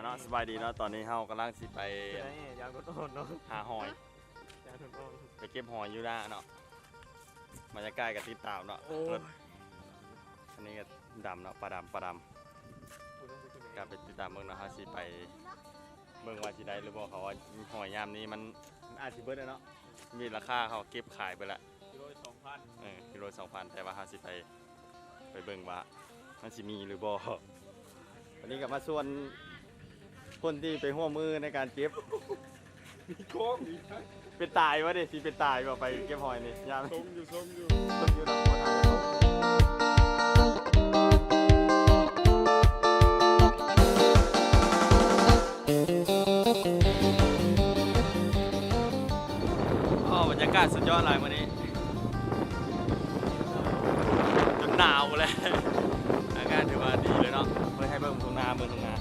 ເນາະ ສະບາຍດີເນາະ ຕອນນີ້ເຮົາກຳລັງຊິໄປ ຢານຄົນອ່ອນເນາະ ຫາຫອຍ ຢານຄົນອ່ອນ ໄປເກັບຫອຍຢູ່ນາເນາະ ບັນຍາກາດກໍຕິດຕາມເນາະ ໂອ້ຍ ອັນນີ້ກໍດຳເນາະ ປາດຳ ປາດຳ ກໍໄປຕິດຕາມເບິ່ງເນາະ ເຮົາຊິໄປເບິ່ງວ່າຊິໄດ້ຫຼືບໍ່ ເຂົາວ່າຫອຍຍາມນີ້ມັນ ມັນອາດຊິເບິດແລ້ວເນາະ ມີລາຄາເຂົາເກັບຂາຍໄປແລ້ວ ກິໂລລະສອງພັນ ເອີ ກິໂລລະສອງພັນ ແຕ່ວ່າເຮົາຊິໄປ ໄປເບິ່ງວ່າມັນຊິມີຫຼືບໍ່ ວັນນີ້ກໍມາຊວນຄົນທີ່ໄປຮ່ວມມືໃນການເກັບ ມີກ້ອງອີກ ເປັນຕາຍວະເດ ຊິເປັນຕາຍບໍ່ ໄປເກັບຫອຍນີ້ ຍາມ ຊົມຢູ່ ຊົມຢູ່ ຊົມຢູ່ເນາະ ບໍ່ທັນໄດ້ຊົມ. ໂອ້ ບັນຍາກາດສຸດຍອດຫຼາຍມື້ນີ້ ຈົນໜາວແລ້ວ ອາກາດຖືວ່າດີເລີຍເນາະ ເພິ່ນໃຫ້ເບິ່ງທົ່ງນາ ເບິ່ງທົ່ງນາ ງ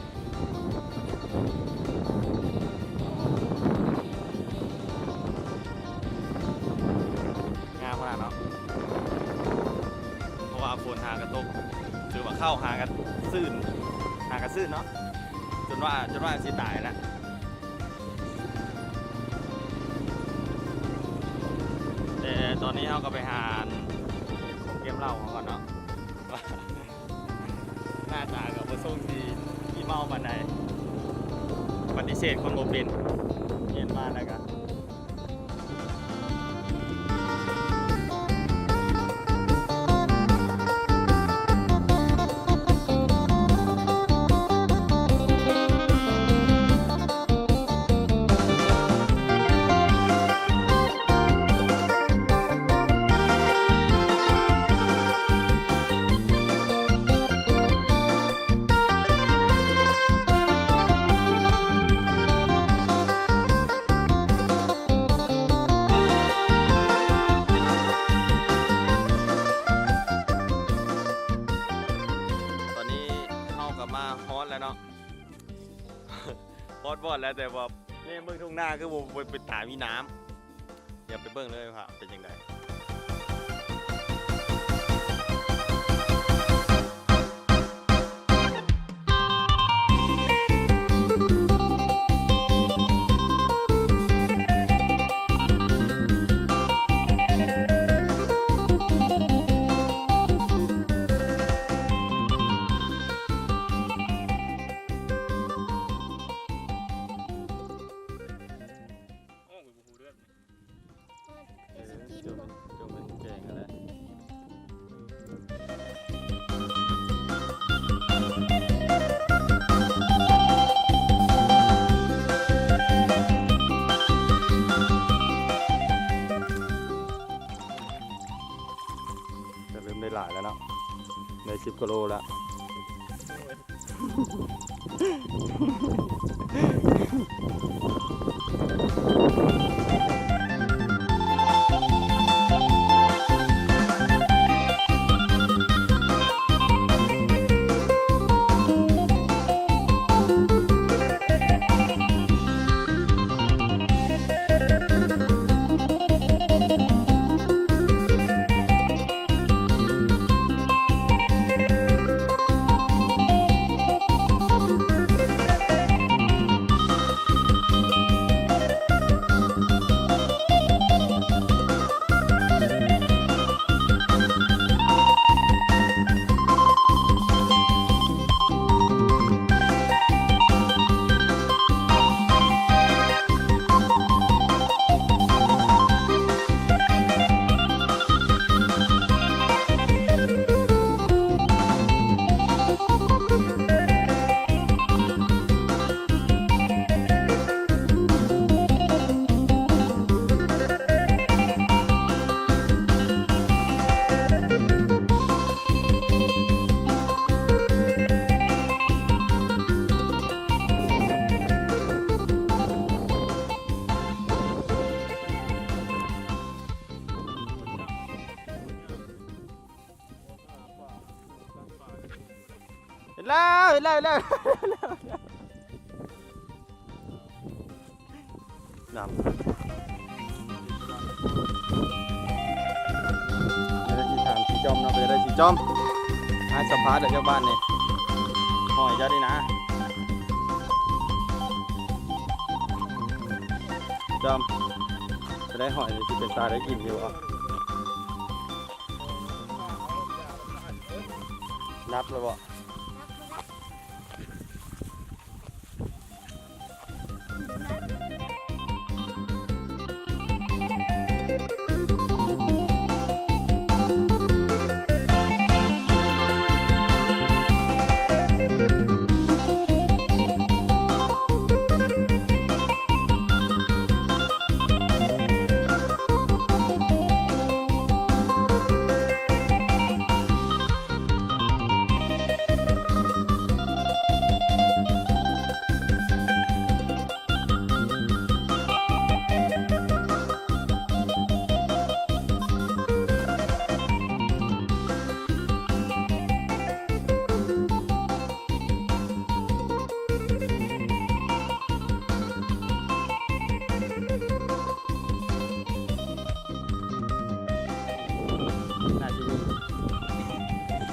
າມຂະໜາດເນາະ ເພາະວ່າຝົນຫາກະຕົກ ຖືວ່າເຂົ້າຫາກະຊື່ນ ຫາກະຊື່ນເນາະ ຈົນວ່າ ຈົນວ່າຊິຕາຍແລ້ວ ແຕ່ຕອນນີ້ເຮົາກໍໄປຫາຂອງເກັບເຫຼົ້າເຮົາກ່ອນເນາະ ວ່າໜ້າຕາກໍບໍ່ຊົງຊິຂີ້ເມົາປານໃດ ປະຕິເສດຄົນບໍ່ເປັນ ຮຽນມາແລ້ວກໍ ຕອນນີ້ເຮົາກໍມາຮອດແລ້ວເນາະ ຮອດບ່ອນແລ້ວ ແຕ່ວ່າແນມເບິ່ງທົ່ງນາຄືບໍ່ ບໍ່ເປັນຕາມີນ້ຳ ດຽວໄປເບິ່ງເລີຍວ່າເປັນຈັ່ງໃດ ໂອ້ຍ ບໍ່ຮູ້ເລື່ອງ ເອີ ຈົງ ຈົງເປັນແກງຫັ້ນແຫຼະ ກໍເລີ່ມໄດ້ຫຼາຍແລ້ວເນາະ ໄດ້ສິບກວ່າໂລແລ້ວ. ເຫັນແລ້ວ ເຫັນແລ້ວ ເຫັນແລ້ວ ດຳ ໄດ້ຊິຖາມຊິຈ່ອມເນາະ ໄປໄດ້ຊິຈ່ອມ ໃຫ້ສຳພາດເດີ ເຈົ້າບ້ານນີ້ ຫອຍເຈົ້ານີ້ນະ. ຈອມ ຈະໄດ້ຫອຍນີ້ ຊິເປັນຕາໄດ້ກິນຢູ່ບໍ່? ນັບແລ້ວບໍ່? น่າຊິມີ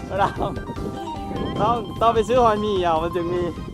ຕ້ອງ ຕ້ອງ ຕ້ອງໄປຊື້ຫອຍໝີ່ເອົາ ມັນຈຶ່ງມີ.